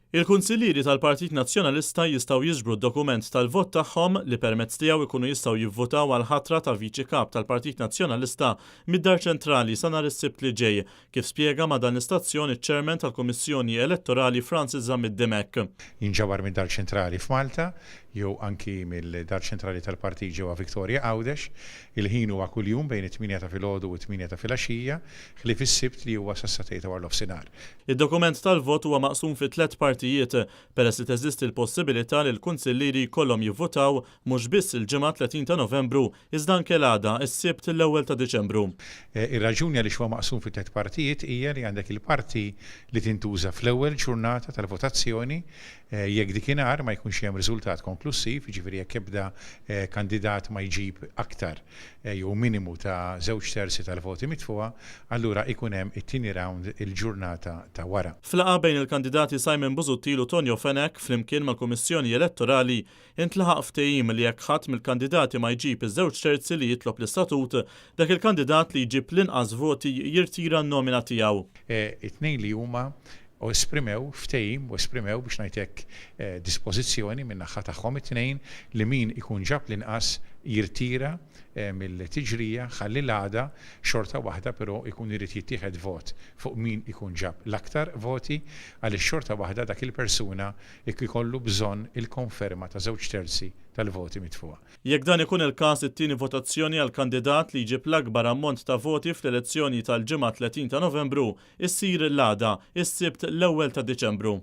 Il-Kunsillieri tal-Partit Nazzjonalista jistgħu jiġbru d-dokument tal-vot tagħhom li permezz tiegħu jkunu jistgħu jivvutaw għall-ħatra ta' Viċi Kap tal-Partit Nazzjonalista mid-Dar Ċentrali sa nhar is-Sibt li ġej, kif spjega ma' dan l-istazzjon iċ-Chairman tal-Kummissjoni Elettorali Francis Zammit Dimech. Jinġabar mid-Dar Ċentrali f'Malta jew anki mill-Dar Ċentrali tal-Partit ġewwa Victoria Għawdex. Il-ħin huwa kuljum bejn it-tmienja ta' filgħodu u t-tmienja ta' filgħaxija, ħlief is-Sibt li huwa sas-sagħtejn ta' warnofsinhar. Id-dokument tal-vot huwa maqsum fi tlett partijiet, peress li teżisti l-possibilità li l-kunsillieri jkollhom jivvutaw mhux biss il-Ġimgħa 30 ta' Novembru, iżda anke l-għada, is-Sibt l-ewwel ta' Diċembru. Ir-raġuni għaliex huwa maqsum fi tlett partijiet hija li għandek il-parti li tintuża fl-ewwel ġurnata tal-votazzjoni, Jekk dikinhar ma jkunx hemm riżultat konklussiv, jiġifieri jekk ebda kandidat ma jġib aktar jew minimu ta' żewġ terzi tal-voti mitfugħa, allura ikun hemm it-tieni round il-ġurnata ta' wara. F'laqgħa bejn il-kandidati Simon Busuttil u Tonio Fenech flimkien mal-Kummissjoni Elettorali, intlaħaq ftehim li jekk ħadd mill-kandidati ma jġib iż-żewġ terzi li jitlob l-istatut, dak il-kandidat li jġib l-inqas voti jirtira n-nomina tiegħu. It-tnejn li huma u esprimew ftehim u esprimew, biex ngħid hekk, dispożizzjoni min-naħha tagħhom it-tnejn li min ikun ġab l-inqas jirtira mill-tiġrija ħalli l-għada xorta waħda però jkun irid jittieħed vot fuq min ikun ġab l-aktar voti għaliex xorta waħda dak il-persuna jkollu bżonn il-konferma ta' żewġ terzi tal-voti mitfugħa. Jekk dan ikun il-każ it-tieni votazzjoni għall-kandidat li jġib l-akbar ammont ta' voti fl-elezzjoni tal-Ġimgħa 30 ta' Novembru issir l-għada, is-Sibt l-ewwel ta' Diċembru.